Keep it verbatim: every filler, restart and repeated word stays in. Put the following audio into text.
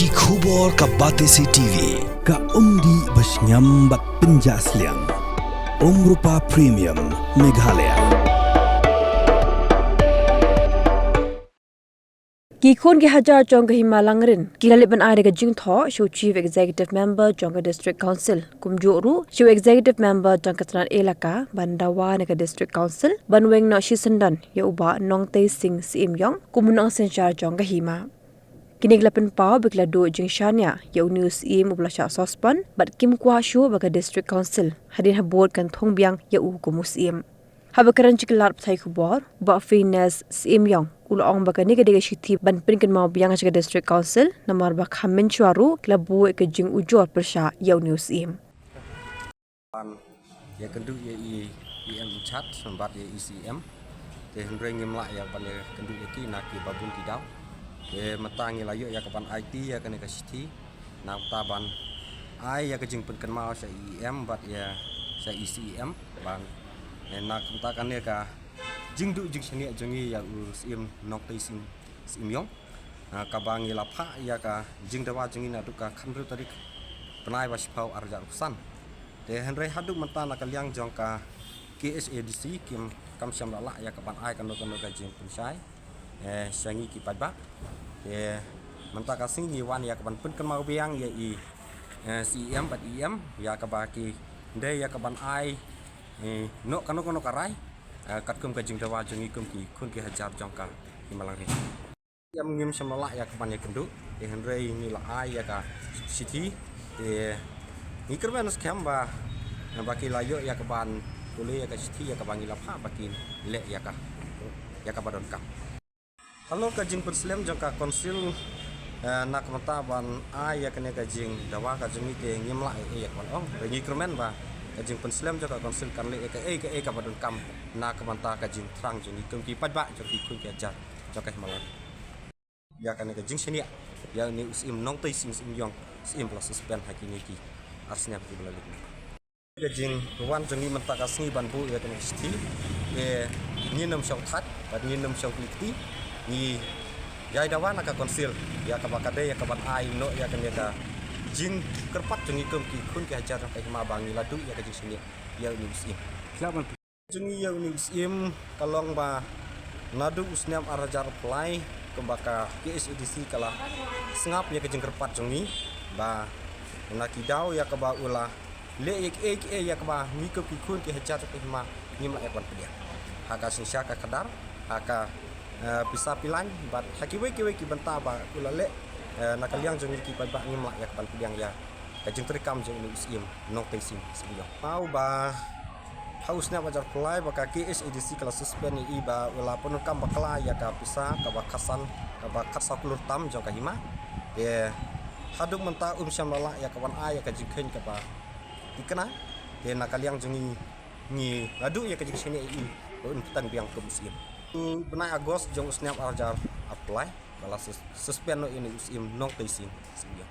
Ki khubor ka Batesi T V, ka umdih ba shngiam bad pynjah sliang. Umrupa Premium, Meghalaya. Ki khun ki hajar jong ka Hima Langrin ki la leit ban ai da ka jingthoh sha u Chief Executive Member jong ka District Council, kumjuh ruh sha u Executive Member jong ka tnat elaka ban dawa na ka District Council ban weng noh shisyndon ïa u Bah Nongtei Singh Syiemiong kum u nongsynshar jong ka Hima. Kine ki la pynpaw ba ki la duh jingshaniah ïa une u Syiem uba la shah suspend bad kim kwah shuh ba ka District Council hadien habud kan thung biang ïa u kum u Syiem. Haba kren sha ki lad pathai khubor, u Bah Phineas Syiemiong u la ong ba kane ka dei ka shithi ban pynkynmaw biang sha ka District Council namar ba kham mynshuwa ruh ki la buh ïa ka jingujor pyrshah ïa une u Syiem. Ban ïakynduh ïa i EM in charge bad ïa i Syiem. Te hynrei ngim lah ïa ban ïakynduh ïa ki na kiba bun ki daw. Te mynta ngi la ïoh ïa ka ban aiti ïa kane ka shithi. Na ka bynta ban ai ïa ka jingpynkynmaw sha i EM bad ïa sha i Syiem ban, eh, na ka bynta kane ka jingduh jingshaniah jong ngi ïa u Syiem Nongtei Singh Syiemiong. Ah, kaba ngi la phah ïa ka jingdawa jong ngi naduh ka khathynriew tarik bnai ba shiphew arhajar arphew san. Te hynrei haduh mynta na ka liang jong ka KHADC kim kam shym la lah ïa ka ban ai kano kano ka jingpynshai, eh, sha ngi ki paidbah. Te mynta ka sngi ngi wan ïa ka ban pynkynmaw biang ïa i, eh, Syiem bad EM ïa kaba ki dei ïa ka ban ai, eh, noh kano kano ka rai, eh, katkum ka jingdawa jong ngi kum ki khun ki hajar jong ka Hima Langrin. Em, ngim shym la lah ïa ka ban ïakynduh, te hynrei ngi la ai ïa ka shithi, te ngi kyrmen skhem ba, ba ki la ïoh ïa ka ban pule ïa ka shithi ïa kaba ngi la phah ba kin leh ïa ka, ïa kaba donkam. Halor ka jingpynslem jong ka council, eh, na ka bynta ban ai ïa kane ka jingdawa ka jong ngi te ngim lah ei ei ïa ka ban ong. Te ngi kyrmen ba ka jingpynslem jong ka council kan leh ïa kaei kaei kaba donkam na ka bynta ka jingthrang jong ngi kum ki paidbah jong ki khun ki hajar jong ka Hima Langrin. Ïa kane ka jingshaniah ïa une u Syiem Nongtei Singh Syiemiong, Syiem ba la suspend ha kine ki ar snem kiba la leit. Ka jingwan jong ngi mynta ka sngi ban buh ïa kane ka shithi, te ngin ym shong thait bad ngin ym shong kti, ngi ïai dawa na ka council ïa kaba ka dei ïa ka ban ai noh ïa kane ka jingkyrpad jong ngi kum ki khun ki hajar jong ka Hima ba ngi la duh ïa ka jingshaniah ïa une u Syiem. Jong ngi ïa une u Syiem ka long ba naduh u snem arhajar arphew lai kumba ka KHADC ka la sngap ïa ka jingkyrpad jong ngi ba na ki daw ïa kaba u la leh ïa kiei kiei ïa kaba ngi kum ki khun ki hajar ki hima ngim lah ïa ka ban pdiang. Ha ka synshar ka khadar, ha ka, eh, pisa pilan bad ha kiwei kiwei ki bynta ba u la leh, eh, na ka liang jong ngi ki paidbah ngim lah ïa ka ban pdiang ïa ka jingtrei kam jong une u Syiem Nongtei Singh Syiemiong. Pau ba ha u snem arhajar arphew lai ba ka KHADC ka la suspend ïa i ba u la pyndonkam bakla ïa ka pisa kaba khatsan, kaba khatsaw klur tam jong ka hima. Te haduh mynta um shym la lah ïa ka ban ai ïa ka jingkheiñ kaba thikna. Te na ka liang jong ngi, ngi la duh ïa ka jingshaniah ïa i ba un pynthang biang kum u Syiem. U bnai August jong u snem arhajar arphew lai ba la sus-, suspend noh ïa une u Syiem Nongtei Singh Syiemiong.